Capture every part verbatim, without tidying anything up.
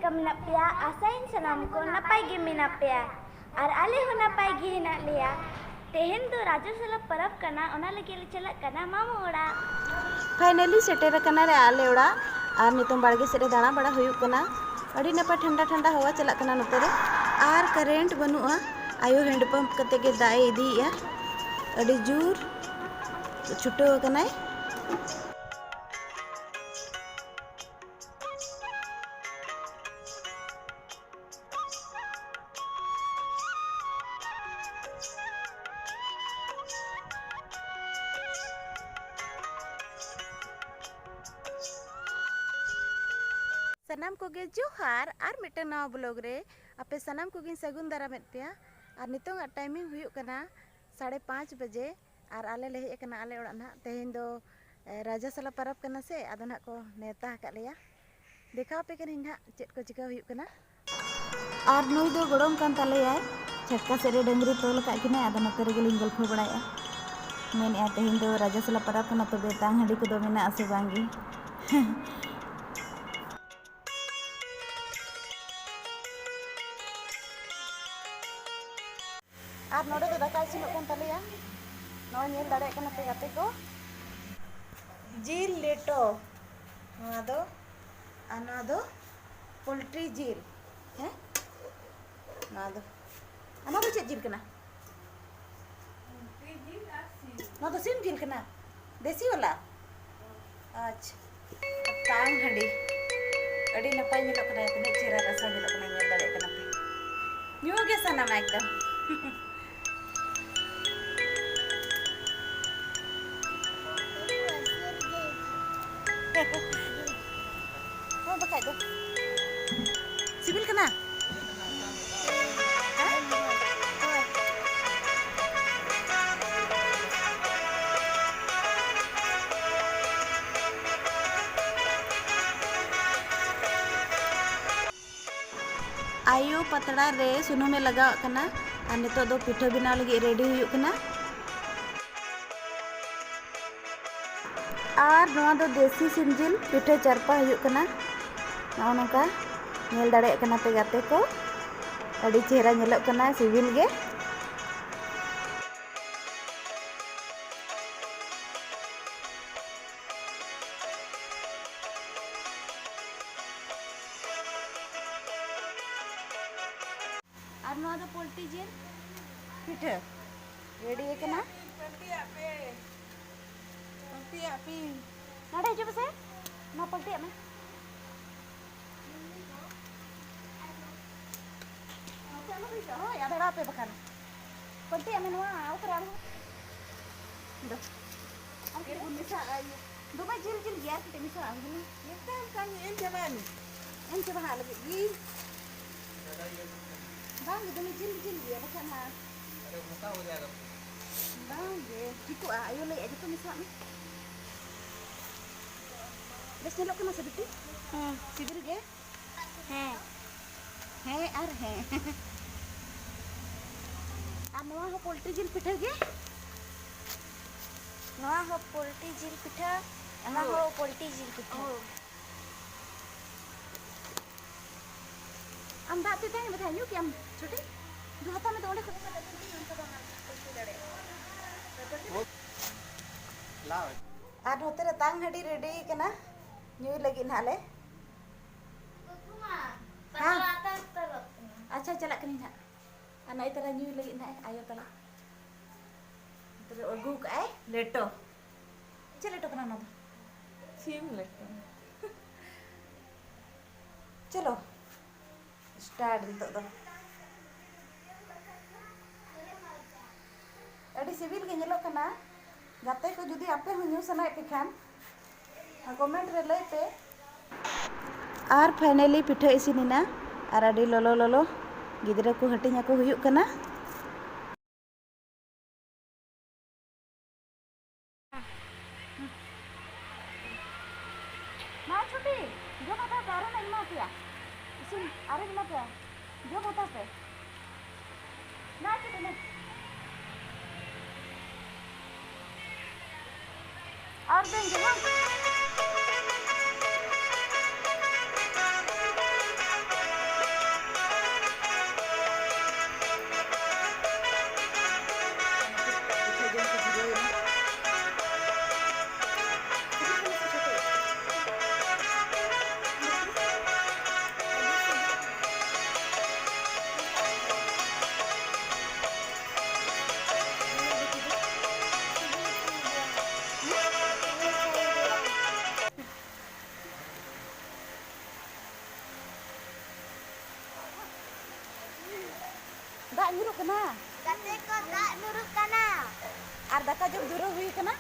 ᱪᱮᱫ ᱞᱮᱠᱟ ᱢᱮᱱᱟᱜ ᱯᱮᱭᱟ? ᱟᱥᱟᱭᱟᱹᱧ ᱥᱟᱱᱟᱢ ᱠᱚ ᱱᱟᱯᱟᱭ ᱜᱮ ᱢᱮᱱᱟᱜ ᱯᱮᱭᱟ ᱟᱨ ᱟᱞᱮ ᱦᱚᱸ ᱱᱟᱯᱟᱭ ᱜᱮ ᱦᱮᱱᱟᱜ ᱞᱮᱭᱟ᱾ ᱛᱮᱦᱮᱧ ᱫᱚ ᱨᱟᱡᱚᱥᱟᱞᱟ ᱯᱚᱨᱚᱵᱽ ᱠᱟᱱᱟ, ᱚᱱᱟ ᱞᱟᱹᱜᱤᱫ ᱞᱮ ᱪᱟᱞᱟᱜ ᱠᱟᱱᱟ ᱢᱟᱢᱩ ᱚᱲᱟᱜ᱾ ᱯᱷᱟᱭᱱᱟᱞᱤ ᱥᱮᱴᱮᱨ ᱟᱠᱟᱱᱟ ᱞᱮ ᱟᱞᱮ ᱚᱲᱟᱜ ᱟᱨ ᱱᱤᱛᱚᱝ ᱵᱟᱲᱜᱮ ᱥᱮᱫ ᱨᱮ ᱫᱟᱬᱟ ᱵᱟᱲᱟ ᱦᱩᱭᱩᱜ ᱠᱟᱱᱟ᱾ ᱟᱹᱰᱤ ᱱᱟᱯᱟᱭ ᱴᱷᱟᱱᱰᱟ ᱴᱷᱟᱱᱰᱟ ᱦᱟᱣᱟ ᱪᱟᱞᱟᱜ ᱠᱟᱱᱟ ᱱᱚᱛᱮ ᱨᱮ᱾ ᱟᱨ ᱠᱟᱨᱮᱱᱴ ᱵᱟᱹᱱᱩᱜᱼᱟ, ᱟᱭᱳ ᱦᱮᱱᱰ ᱯᱟᱢᱯ ᱠᱟᱛᱮ ᱜᱮ ᱫᱟᱜ ᱮ ᱤᱫᱤᱭᱮᱜᱼᱟ᱾ ᱟᱹᱰᱤ ᱡᱳᱨ ᱪᱷᱩᱴᱟᱹᱣ ᱟᱠᱟᱱᱟᱭ᱾ ᱥᱟᱱᱟᱢ ᱠᱚᱜᱮ ᱡᱚᱦᱟᱨ, ᱟᱨ ᱢᱤᱫᱴᱟᱝ ᱱᱟᱣᱟ ᱵᱞᱚᱜ ᱨᱮ ᱟᱯᱮ ᱥᱟᱱᱟᱢ ᱠᱚᱜᱮᱧ ᱥᱟᱹᱜᱩᱱ ᱫᱟᱨᱟᱢᱮᱫ ᱯᱮᱭᱟ᱾ ᱟᱨ ᱱᱤᱛᱚᱝᱟᱜ ᱴᱟᱭᱢᱤᱝ ᱦᱩᱭᱩᱜ ᱠᱟᱱᱟ ᱥᱟᱲᱮ ᱯᱟᱸᱪ ᱵᱟᱡᱮ, ᱟᱨ ᱟᱞᱮ ᱞᱮ ᱦᱮᱡ ᱟᱠᱟᱱᱟ ᱟᱞᱮ ᱚᱲᱟᱜ ᱱᱟᱦᱟᱜ᱾ ᱛᱮᱦᱮᱧ ᱫᱚ, ᱮ, ᱨᱟᱡᱟᱥᱟᱞᱟ ᱯᱚᱨᱚᱵᱽ ᱠᱟᱱᱟ ᱥᱮ, ᱟᱫᱚ ᱱᱟᱦᱟᱜ ᱠᱚ ᱱᱮᱣᱛᱟ ᱟᱠᱟᱫ ᱞᱮᱭᱟ᱾ ᱫᱮᱠᱷᱟᱣ ᱟᱯᱮ ᱠᱟᱹᱱᱟᱹᱧ ᱱᱟᱦᱟᱜ ᱪᱮᱫ ᱠᱚ ᱪᱤᱠᱟᱹ ᱦᱩᱭᱩᱜ ᱠᱟᱱᱟ᱾ ᱟᱨ ᱱᱩᱭ ᱫᱚ ᱜᱚᱲᱚᱢ ᱠᱟᱱ ᱛᱟᱞᱮᱭᱟᱭ, ᱪᱷᱟᱴᱠᱟ ᱥᱮᱫ ᱨᱮ ᱰᱟᱹᱝᱨᱤ ᱛᱚᱞ ᱟᱠᱟᱫ ᱠᱤᱱᱟᱭ, ᱟᱫᱚ ᱱᱚᱛᱮ ᱨᱮᱜᱮ ᱞᱤᱧ ᱜᱚᱞᱯᱷᱚ ᱵᱟᱲᱟᱭᱮᱫᱼᱟ᱾ ᱢᱮᱱᱮᱫᱼᱟ, "ᱛᱮᱦᱮᱧ ᱫᱚ ᱨᱟᱡᱟᱥᱟᱞᱟ ᱯᱚᱨᱚᱵᱽ ᱠᱟᱱᱟ, ᱛᱚᱵᱮ ᱛᱟᱝ ᱦᱟᱺᱰᱤ ᱠᱚᱫᱚ ᱢᱮᱱᱟᱜ ᱟᱥᱮ ᱵᱟᱝ ᱜᱮ?" ᱟᱨ ᱱᱚᱰᱮ ᱫᱚ ᱫᱟᱠᱟ ᱤᱥᱤᱱᱚᱜ ᱠᱟᱱ ᱛᱟᱞᱮᱭᱟ᱾ ᱱᱚᱜᱼᱚᱭ ᱧᱮᱞ ᱫᱟᱲᱮᱭᱟᱜ ᱠᱟᱱᱟ ᱯᱮ ᱜᱟᱛᱮ ᱠᱚ, ᱡᱤᱞ ᱞᱮᱴᱚ᱾ ᱱᱚᱣᱟ ᱫᱚ, ᱟᱨ ᱱᱚᱣᱟ ᱫᱚ ᱯᱳᱞᱴᱨᱤ ᱡᱤᱞ᱾ ᱦᱮᱸ, ᱱᱚᱣᱟ ᱫᱚ, ᱟᱨ ᱱᱚᱣᱟ ᱫᱚ ᱪᱮᱫ ᱡᱤᱞ ᱠᱟᱱᱟ? ᱱᱚᱣᱟ ᱫᱚ ᱥᱤᱢ ᱡᱤᱞ ᱠᱟᱱᱟ, ᱫᱮᱥᱤ ᱵᱟᱞᱟ᱾ ᱟᱪᱪᱷᱟ, ᱛᱟᱝ ᱦᱟᱺᱰᱤ ᱟᱹᱰᱤ ᱱᱟᱯᱟᱭ ᱧᱮᱞᱚᱜ ᱠᱟᱱᱟ, ᱛᱤᱱᱟᱹᱜ ᱪᱮᱦᱨᱟ ᱨᱟᱥᱟ ᱧᱮᱞᱚᱜ ᱠᱟᱱᱟ, ᱧᱮᱞ ᱫᱟᱲᱮᱭᱟᱜ ᱠᱟᱱᱟ ᱯᱮ᱾ ᱧᱩ ᱜᱮ ᱥᱟᱱᱟᱢᱟ ᱮᱠᱫᱚᱢ᱾ ᱦᱮᱸ, ᱵᱟᱠᱷᱟᱡ ᱫᱚ᱾ ᱥᱤᱵᱤᱞ ᱠᱟᱱᱟ? ᱟᱭᱳ ᱯᱟᱛᱲᱟ ᱨᱮ ᱥᱩᱱᱩᱢᱮ ᱞᱟᱜᱟᱣᱟᱜ ᱠᱟᱱᱟ ᱟᱨ ᱱᱤᱛᱚᱜ ᱫᱚ ᱯᱤᱴᱷᱟᱹ ᱵᱮᱱᱟᱣ ᱞᱟᱹᱜᱤᱫ ᱨᱮᱰᱤ ᱦᱩᱭᱩᱜ ᱠᱟᱱᱟ᱾ ᱟᱨ ᱱᱚᱣᱟ ᱫᱚ ᱫᱮᱥᱤ ᱥᱤᱢ ᱡᱤᱞ ᱯᱤᱴᱷᱟᱹ ᱪᱟᱨᱯᱟ ᱦᱩᱭᱩᱜ ᱠᱟᱱᱟ᱾ ᱱᱚᱜᱼᱚ ᱱᱚᱝᱠᱟ ᱧᱮᱞ ᱫᱟᱲᱮᱭᱟᱜ ᱠᱟᱱᱟ ᱯᱮ ᱜᱟᱛᱮ ᱠᱚ, ᱟᱹᱰᱤ ᱪᱮᱦᱨᱟ ᱧᱮᱞᱚᱜ ᱠᱟᱱᱟ, ᱥᱤᱵᱤᱞ ᱜᱮ᱾ ᱟᱨ ᱱᱚᱣᱟ ᱫᱚ ᱯᱳᱞᱴᱤ ᱡᱤᱞ ᱯᱤᱴᱷᱟᱹ ᱨᱮᱰᱤ ᱟᱠᱟᱱᱟ᱾ ᱯᱟᱹᱞᱴᱤᱭᱟᱜ ᱯᱮ᱾ ᱯᱟᱹᱞᱴᱤᱭᱟᱜ ᱯᱮ᱾ ᱱᱚᱰᱮ ᱦᱤᱡᱩᱜ ᱢᱮᱥᱮ, ᱱᱚᱣᱟ ᱯᱟᱹᱞᱴᱤᱭᱟᱜ ᱢᱮ᱾ ᱱᱚᱛᱮ ᱟᱞᱚ ᱯᱮ ᱦᱤᱡᱩᱜᱼᱟ, ᱦᱳᱭ, ᱟᱫᱚ ᱟᱯᱮ ᱵᱟᱠᱷᱟᱱ᱾ ᱯᱟᱹᱞᱴᱤᱭᱟᱜ ᱢᱮ ᱱᱚᱣᱟ, ᱚᱠᱟᱨᱮ ᱟᱬᱜᱚ? ᱫᱚ᱾ ᱟᱨ ᱠᱟᱹᱴᱤᱡ ᱵᱚᱱ ᱢᱮᱥᱟᱜᱼᱟ, ᱤᱭᱟᱹ᱾ ᱫᱚᱢᱮ ᱡᱤᱞ ᱡᱤᱞ ᱜᱮᱭᱟ, ᱟᱨ ᱠᱟᱹᱴᱤᱡ ᱢᱮᱥᱟᱜᱼᱟ, ᱵᱩᱞᱩᱝ᱾ ᱢᱮᱥᱟᱜ ᱠᱟᱱ ᱮᱢ ᱪᱟᱵᱟᱭ ᱢᱮ᱾ ᱮᱢ ᱪᱟᱵᱟ ᱦᱟᱜ ᱞᱟᱹᱜᱤᱫ ᱜᱮ᱾ ᱵᱟᱝ ᱜᱮ, ᱫᱚᱢᱮ ᱡᱤᱞ ᱡᱤᱞ ᱜᱮᱭᱟ, ᱵᱟᱠᱷᱟᱱ ᱦᱟᱸᱜ᱾ ᱟᱨᱮ ᱢᱚᱴᱟ ᱦᱳ ᱡᱟᱭᱮᱜᱟ᱾ ᱵᱟᱝ ᱜᱮ, ᱴᱷᱤᱠᱚᱜᱼᱟ, ᱟᱭᱳ ᱞᱟᱹᱭᱮᱫᱼᱟ, ᱡᱚᱛᱚ ᱢᱮᱥᱟᱜ ᱢᱮ᱾ ᱵᱮᱥ ᱧᱮᱞᱚᱜ ᱠᱟᱱᱟ ᱥᱮ ᱵᱤᱴᱤ? ᱦᱮᱸ᱾ ᱥᱤᱵᱤᱞ ᱜᱮ? ᱦᱮᱸ᱾ ᱦᱮᱸ ᱟᱨ ᱦᱮᱸ᱾ ᱟᱨ ᱱᱚᱣᱟ ᱦᱚᱸ ᱯᱳᱞᱴᱤ ᱡᱤᱞ ᱯᱤᱴᱷᱟᱹ ᱜᱮ? ᱱᱚᱣᱟ ᱦᱚᱸ ᱯᱳᱞᱴᱤ ᱡᱤᱞ ᱯᱤᱴᱷᱟᱹ, ᱚᱱᱟ ᱦᱳᱭ᱾ ᱦᱚᱸ ᱯᱳᱞᱴᱤ ᱡᱤᱞ ᱯᱤᱴᱷᱟᱹ᱾ ᱦᱳᱭ᱾ ᱟᱢ ᱫᱟᱜ ᱛᱮ ᱛᱟᱦᱮᱸ ᱵᱟᱠᱷᱟᱡ ᱧᱩ ᱠᱮᱭᱟᱢ ᱪᱷᱩᱴᱤ? ᱫᱩ ᱦᱟᱛᱟᱣ ᱢᱮ ᱛᱚ ᱚᱸᱰᱮ ᱠᱷᱚᱱ᱾ ᱞᱟᱣ᱾ ᱟᱨ ᱱᱚᱛᱮ ᱨᱮ ᱛᱟᱝ ᱦᱟᱺᱰᱤ ᱨᱮᱰᱤ ᱠᱟᱱᱟ, ᱧᱩᱭ ᱞᱟᱹᱜᱤᱫ ᱱᱟᱦᱟᱜ ᱞᱮ᱾ ᱦᱮᱸ᱾ ᱟᱪᱪᱷᱟ, ᱪᱟᱞᱟᱜ ᱠᱟᱹᱱᱟᱹᱧ ᱦᱟᱸᱜ᱾ ᱟᱨ ᱱᱚᱜᱼᱚᱭ ᱛᱟᱨᱟ ᱧᱩᱭ ᱞᱟᱹᱜᱤᱫ ᱱᱟᱦᱟᱜ ᱟᱭᱳ ᱛᱟᱞᱮ᱾ ᱱᱚᱛᱮ ᱨᱮ ᱟᱹᱜᱩ ᱠᱟᱜᱼᱟᱭ ᱞᱮᱴᱚ᱾ ᱪᱮᱫ ᱞᱮᱴᱚ ᱠᱟᱱᱟ ᱚᱱᱟ ᱫᱚ? ᱥᱤᱢ ᱞᱮᱴᱚ᱾ ᱪᱚᱞᱚ, ᱥᱴᱟᱨᱴ ᱱᱤᱛᱚᱜ ᱫᱚ᱾ ᱟᱹᱰᱤ ᱥᱤᱵᱤᱞ ᱜᱮ ᱧᱮᱞᱚᱜ ᱠᱟᱱᱟ᱾ ᱜᱟᱛᱮ ᱠᱚ, ᱡᱩᱫᱤ ᱟᱯᱮ ᱦᱚᱸ ᱧᱩ ᱥᱟᱱᱟᱭᱮᱫ ᱯᱮ ᱠᱷᱟᱱ, ᱠᱚᱢᱮᱱᱴ ᱨᱮ ᱞᱟᱹᱭ ᱯᱮ᱾ ᱟᱨ ᱯᱷᱟᱭᱱᱟᱞᱤ ᱯᱤᱴᱷᱟᱹ ᱤᱥᱤᱱ ᱮᱱᱟ ᱟᱨ ᱟᱹᱰᱤ ᱞᱚᱞᱚ ᱞᱚᱞᱚ ᱜᱤᱫᱽᱨᱟᱹ ᱠᱚ ᱦᱟᱹᱴᱤᱧ ᱟᱠᱚ ᱦᱩᱭᱩᱜ ᱠᱟᱱᱟ᱾ ᱢᱟ ᱪᱷᱩᱴᱤ, ᱡᱚᱢ ᱦᱟᱛᱟᱣ ᱯᱮ, ᱟᱨᱚ ᱞᱮ ᱮᱢᱟ ᱯᱮᱭᱟ᱾ ᱤᱥᱤᱱ ᱟᱨᱚᱧ ᱮᱢᱟ ᱯᱮᱭᱟ, ᱡᱚᱢ ᱦᱟᱛᱟᱣ ᱯᱮ᱾ ᱢᱟ ᱪᱷᱩᱴᱤ, ᱢᱟ᱾ ᱟᱨ ᱵᱮᱱ ᱡᱚᱢᱟ? ᱠᱟᱱᱟ᱾ ᱜᱟᱛᱮ ᱠᱚ, ᱫᱟᱜ ᱧᱩᱨᱩᱜ ᱠᱟᱱᱟ᱾ ᱟᱨ ᱫᱟᱠᱟ ᱡᱚᱢ ᱫᱷᱩᱨᱟᱹᱣ ᱦᱩᱭ ᱠᱟᱱᱟ᱾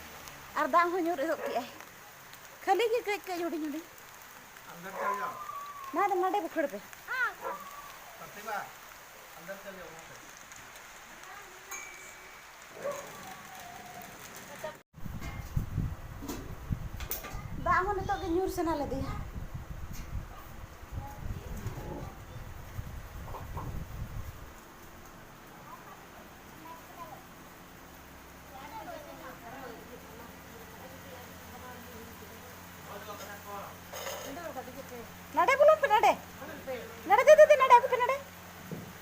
ᱟᱨ ᱫᱟᱜ ᱦᱚᱸ ᱧᱩᱨ ᱮᱦᱚᱵ ᱠᱮᱜᱼᱟᱭ᱾ ᱠᱷᱟᱹᱞᱤ ᱜᱮ ᱠᱟᱹᱡ ᱠᱟᱹᱡ ᱦᱩᱰᱤᱧ ᱦᱩᱰᱤᱧ᱾ अंदर चल जाओ। ᱱᱟ ᱫᱚ ᱱᱚᱰᱮ ᱵᱩᱠᱷᱟᱹᱲ ᱯᱮ᱾ प्रतिभा, अंदर चल जाओ वहाँ पे। ᱫᱟᱜ ᱦᱚᱸ ᱱᱤᱛᱚᱜ ᱜᱮ ᱧᱩᱨ ᱥᱟᱱᱟ ᱞᱮᱫᱮᱭᱟ᱾ ᱱᱟᱰᱮ ᱵᱚᱞᱚᱱ ᱯᱮ, ᱱᱟᱰᱮ᱾ ᱱᱟᱰᱮ, ᱫᱤᱫᱤ, ᱫᱤᱫᱤ, ᱱᱟᱰᱮ ᱟᱹᱜᱩ ᱯᱮ, ᱱᱟᱰᱮ᱾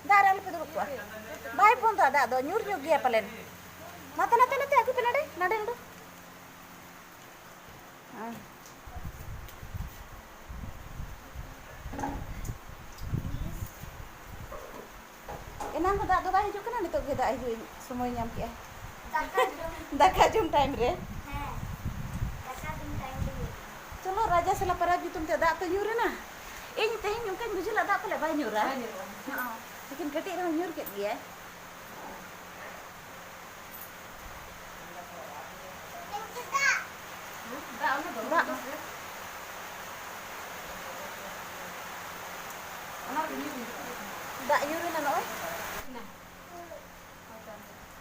ᱫᱟᱜ ᱨᱮ ᱟᱞᱚ ᱯᱮ ᱫᱩᱲᱩᱵ ᱠᱚᱜᱼᱟ᱾ ᱵᱟᱭ ᱦᱚᱯᱚᱱ ᱫᱚ, ᱫᱟᱜ ᱫᱚ ᱧᱩᱨ ᱧᱚᱜ ᱜᱮᱭᱟ ᱯᱟᱞᱮᱱ᱾ ᱱᱟᱛᱮ, ᱱᱟᱛᱮ, ᱱᱟᱛᱮ ᱟᱹᱜᱩ ᱯᱮ, ᱱᱟᱰᱮ, ᱱᱟᱰᱮ ᱩᱰᱩᱠ᱾ ᱦᱮᱸ᱾ ᱮᱱᱟᱝ ᱫᱚ ᱫᱟᱜ ᱫᱚ ᱵᱟᱭ ᱦᱤᱡᱩᱜ ᱠᱟᱱᱟ, ᱱᱤᱛᱚᱜ ᱜᱮ ᱫᱟᱜ ᱦᱤᱡᱩᱜ ᱥᱚᱢᱚᱭ ᱧᱟᱢ ᱠᱮᱜᱼᱟᱭ᱾ ᱫᱟᱠᱟ ᱡᱚᱢ᱾ ᱫᱟᱠᱟ ᱡᱚᱢ time ᱨᱮ᱾ ᱦᱮᱸ, ᱫᱟᱠᱟ ᱡᱚᱢ time ᱨᱮ ᱦᱩᱭᱩᱜ ᱠᱟᱱᱟ᱾ ᱪᱚᱞᱚ, ᱨᱟᱡᱟ ᱥᱟᱞᱟ ᱯᱟᱨᱟᱵᱽ ᱧᱩᱛᱩᱢ ᱛᱮ ᱫᱟᱜ ᱯᱮ ᱧᱩᱨ ᱮᱱᱟ᱾ ᱤᱧ ᱛᱮᱦᱮᱧ ᱚᱱᱠᱟᱧ ᱵᱩᱡᱷᱟᱹᱣ ᱞᱮᱫᱟ, ᱫᱟᱜ ᱯᱟᱞᱮ ᱵᱟᱭ ᱧᱩᱨᱟ᱾ ᱵᱟᱭ ᱧᱩᱨᱟ᱾ ᱦᱚᱸ, ᱞᱮᱠᱤᱱ ᱠᱟᱹᱴᱤᱡ ᱨᱮᱦᱚᱸ ᱧᱩᱨ ᱠᱮᱫ ᱜᱮᱭᱟᱭ᱾ ᱫᱟᱜ ᱚᱱᱟ ᱫᱚ ᱫᱟᱜ᱾ ᱚᱱᱟ ᱫᱚ ᱧᱩᱨ ᱮᱱᱟ᱾ ᱫᱟᱜ ᱧᱩᱨ ᱮᱱᱟ ᱱᱚᱜᱼᱚᱭ᱾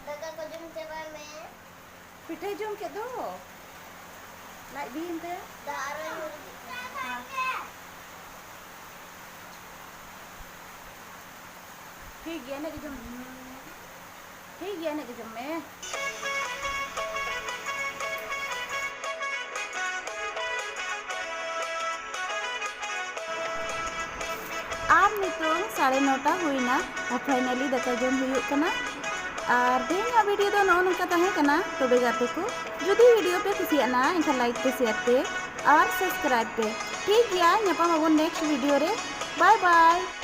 ᱫᱟᱠᱟ ᱠᱚ ᱡᱚᱢ ᱪᱟᱵᱟᱭ ᱢᱮ᱾ ᱯᱤᱴᱷᱟᱹᱭ ᱡᱚᱢ ᱠᱮᱫ ᱫᱚ᱾ ᱞᱟᱡ ᱵᱤᱭᱮᱱ ᱛᱟᱭᱟ᱾ ᱫᱟᱜ ᱟᱨᱚ ᱧᱩᱨ ᱤᱫᱤᱜ ᱠᱟᱱᱟ᱾ ᱴᱷᱤᱠ ᱜᱮᱭᱟ, ᱮᱱᱮᱡ ᱜᱮ ᱡᱚᱢ ᱢᱮ᱾ ᱴᱷᱤᱠ ᱜᱮᱭᱟ, ᱮᱱᱮᱡ ᱜᱮ ᱡᱚᱢ ᱢᱮ᱾ ᱟᱨ ᱱᱤᱛᱚᱝ ᱥᱟᱲᱮ ᱱᱚᱴᱟ ᱦᱩᱭᱱᱟ᱾ ᱟᱨ finally ᱫᱟᱠᱟ ᱡᱚᱢ ᱦᱩᱭᱩᱜ ᱠᱟᱱᱟ᱾ ᱟᱨ ᱛᱮᱦᱮᱧᱟᱜ video ᱫᱚ ᱱᱚᱜᱼᱚ ᱱᱚᱝᱠᱟ ᱛᱟᱦᱮᱸ ᱠᱟᱱᱟ᱾ ᱛᱚᱵᱮ ᱜᱟᱛᱮ ᱠᱚ, ᱡᱩᱫᱤ video ᱯᱮ ᱠᱩᱥᱤᱭᱟᱜᱼᱟ, ᱮᱱᱠᱷᱟᱱ like ᱯᱮ, share ᱯᱮ ᱟᱨ subscribe ᱯᱮ᱾ ᱴᱷᱤᱠ ᱜᱮᱭᱟ, ᱧᱟᱯᱟᱢ ᱟᱵᱚᱱ next video ᱨᱮ᱾ Bye bye᱾